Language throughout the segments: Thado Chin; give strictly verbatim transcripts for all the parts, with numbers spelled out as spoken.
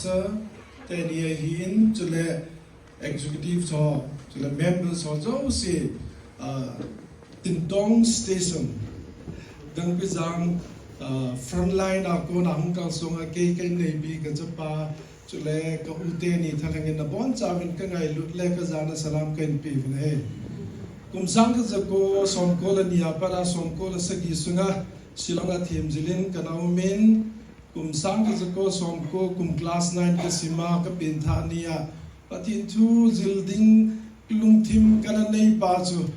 Sa teni ahin, chule executive ho, chule members ho jouse, ah, Tintong Station, Gangpijang, ah, frontline a kona hung kalsong a kei ka inneipi ka chapa, chule ka u teni thalheng in nabonchauvin ka ngailut le ka jana salam ka inpe uvin ahi. Kum sang khat jako somko le ni a pat a somko le sagi sunga Shillong a themjil in kana um in, kum sang khat jako somko, kum class nine ka sima, ka penthah nia Pathen thu jil ding lungthim kana neipa chu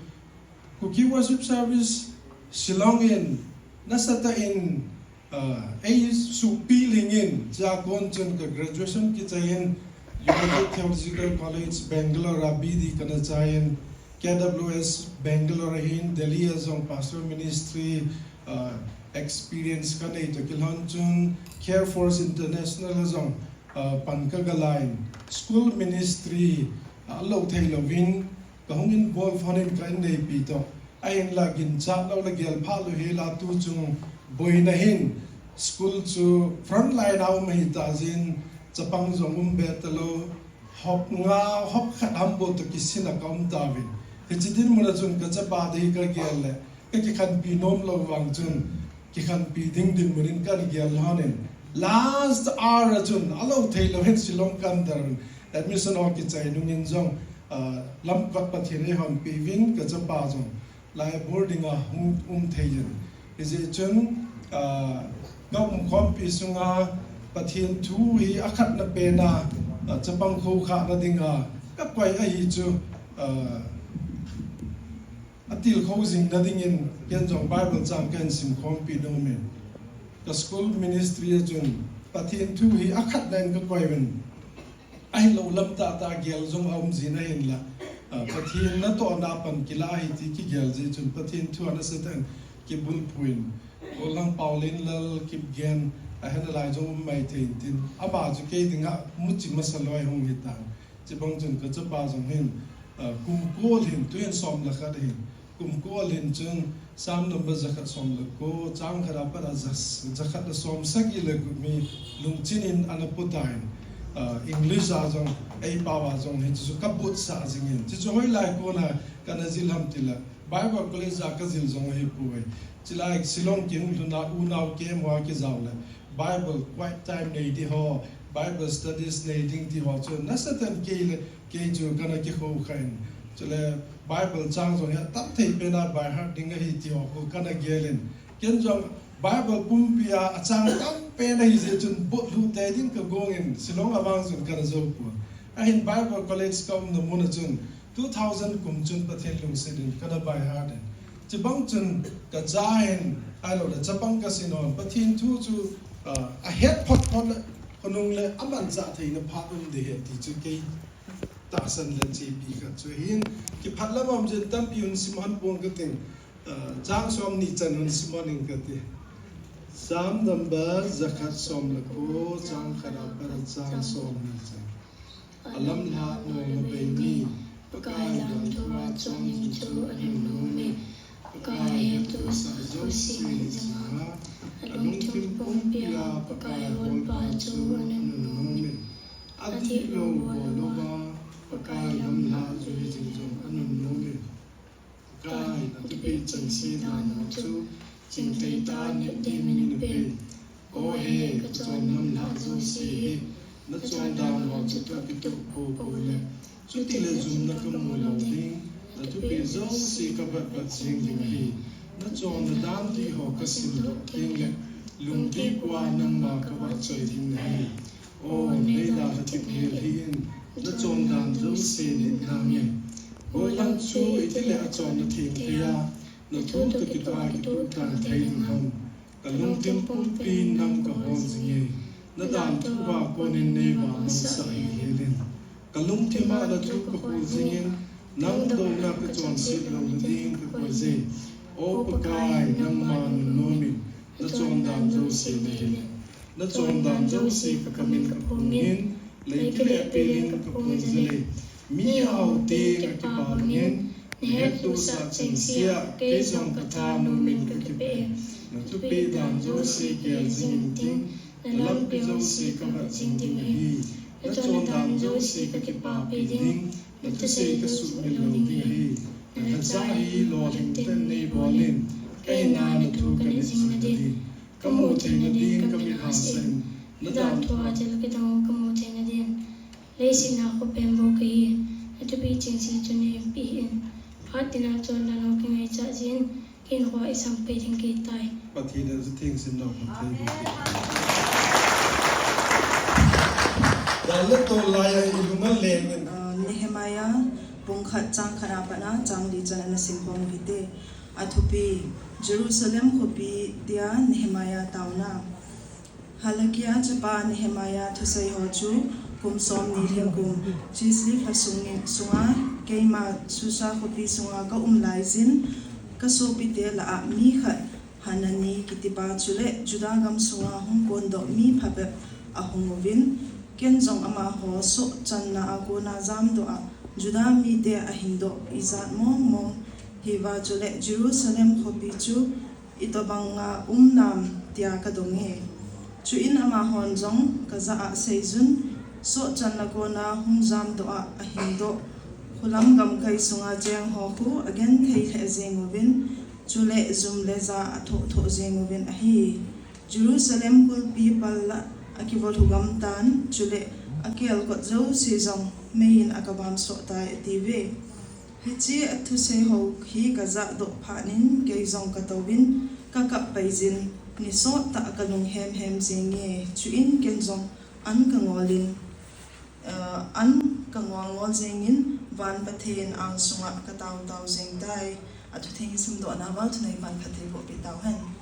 Kuki Worship Service Shillong in nasatah in, ah, ei suhpi lhingin, chua kon chun ka graduation kichai in United Theological College Bangalore a B D kana chai in, K W S Bangalore a hin Delhi a jong pastor ministry, ah, experience kanei toh kilhon chun Care Force International a jong, ah, pan ka galai in school ministry, ah, lou thei louvin ka hung involve hon in ka inneipi toh. Ahinla ginchat lou le gelpha lou hela tu chung boina hin school chu frontline a um ahitah jeh in chapang jong um be talou, hop nga, hop khat ham bou toh kisin a ka um tauvin. Hiche dinmun a chun ka chapa dei ka gel le, ka kikhenpi nom lou vang chun, kikhenpi ding dinmun in kana gel lhon in, last hour a chun, alou thei lou hin Shillong kana der in, admission ho kichai nung in jong, ah, lamkot Pathen in eihonpi uvin ka chapa jong lai boarding a hung um thei in. Hijeh chun, ah, ka umkhompi sunga Pathen thu hi akhatna pen a, ah, chapang khoukhahna dinga ka koi ahi chu, ah, atilkhou jingna dingin ken jong Bible chang kahin simkhompi nom in. Ka school ministry a chun Pathen thu hi akhatna in ka koi uvin. Ahilou lam tahtah gel jong aum jin ahinla, ah, Pathen natohna pan kilah ahi ti kigel jeh chun Pathen thu a nasatah in kibulphu in, Golhang Paulinlal Kipgen, ahin alai jong um maithei in tin, ama chu kei dinga muchi masa loi hung hitan. Chubang chun ka chapa jong hin, ah, kum ko lhin, tuhin som le khat ahin, kum ko lhin chun Psalm number jakhat som le ko, chang khat a pat a ja, jakhat le som sagi le gup hi lungchin in ana putan, ah, English a jong, eipao a jong hi, chuchu ka butsah jingin. Chuchu hoilai kona kana jil ham tile, Bible College a ka jil jong ahipoi. Chulai Shillong kihung lhun a unau camp hoa kijao le, Bible quiet time nei ding ho, Bible studies nei ding ti ho chu nasatah in kei le kei chu kana kikhoukhah in. Chule Bible chang jong hi atam thei pen a by heart ding ahi ti ho khu kana gel in. Ken jong Bible pumpi a, achang tam pen ahi jeh chun bot lhu tei ding ka gong in Shillong a vang chun kana jou pon. Ahin Bible College ka umna mun a chun two thousand kum chun Pathen lungset in kana by heart in. Chubang chun ka cha in, ahilou le chapang ka sin hon, Pathen thu chu, ah, ahet phot phot le, khonung le amanchah theina phat um ding ahi ti chu kei tahsan le chepi khat chu ahin, kiphat lam a um jeh in tampi hung sim hon pon ka ting, ah, chang som ni chan hung sim hon ing ka ti. Psalm number jakhat som le ko, chang khat a pat a chang som ni chan. Alamlhah nolna bei mi, Pakai lam thua chon ding chu anunnom e. Pakai hettohsah jouse hijeh a, alungthim pumpi a Pakai holpa chu anunnom e. Adihlou bol louva, Pakai lamlhah jui jing jong anunnom e. Pakai, nathupeh chengse dan ho chu chingthei tah a nep dimin napen. O he, kachon lamlhah jouse hi nachon dan ho chu kakitoh poupou le, chutile jumna kamu lou ding, nathupeh jouse kavet vet jing ding ahi. Nachonna dan dih ho kasimdoh teng le, lungdip uva nangma kavahchoi ding ahi. O, neidalha thip hel hih in, nachon dan jouse nit nange. Golhang chu itile achonna theng thei a, nathu toh kitoh a kituh tan thei ding ham. Kalungthim pumpin nang kahol jinge. Nadanthu uva konin neivahsah hel hel in. Kalungthim a nathu kahol jingin, nang douna kachonset louna ding kakoi je. O Pakai, nangma nunnom in, nachon dan jouse nahil in. Nachon dan jouse kakamin kaphongin, leikile pelin kaphong jele. Mi ahaote kakipah bangin, nahettohsah chengse a, kei jong katha nomin kakipah e. Nathupeh dan jouse gel jingin tin, Nalampi jouse kavet jing ding ahi. Nachondan jouse kakipapi ding. Nathusei kasuhmil lou ding ahi. Nalhacha hi lolhing tah in neibolin. Kahinna nathu kaneh jing nadin. Kamu theina din kamit hahsa in. Nadanthu a thil kidang kamu theina din. Leiset a khopen bou kahi. Nathupi chengse chu neipehin. Phat tina chondan ho kangaicha jin. Kin hoa isang pe ding kit tai. Pathen in atheng simna phatthei boh. Dalha tol laiya ilunga leng. Ah, Nehemiah bung khat chang khat a pat a chang li chan ana simkhom u hite. Athupi, Jerusalem khopi dia Nehemiah taona. Hilkiah chapa Nehemiah thusei ho chu kum somni lhingkum, Chislev lha sung, sunga keima Susa khopi sunga kaum laijin, kasopite lah a mi khat Hanani kitipa chule Juda gam sunga hung kondoh mi phabep ahung uvin, ken jong amaho sohchanna a kona jamdoh a Juda mite ahingdoh ijat mong mong hiuva chule Jerusalem khopi chu itobanga um nam tia kadong e. Chuin amahon jong kajah a seijun, sohchanna kona hung jamdoh a ahingdoh, khulam gamkai sunga cheng ho khu agenthei lheh jeng uvin, chule jum le ja athoh thoh jeng uvin ahi. Jerusalem kulpi pal la akivol hugam tan, chule akelkot jouse jong meiyin akavamsoh tai atiuve. Hiche athusei ho hi kajahdoh phat in kei jong katouvin kakap paijin, ni sottah kalung hemhem jenge, chuin ken jong an kangolin, eh, an kangol ngol jengin van Pathen angsunga kataotao jeng tai. Athutheng isimdohna uva thunei pan phatthei bohpeh tauhen.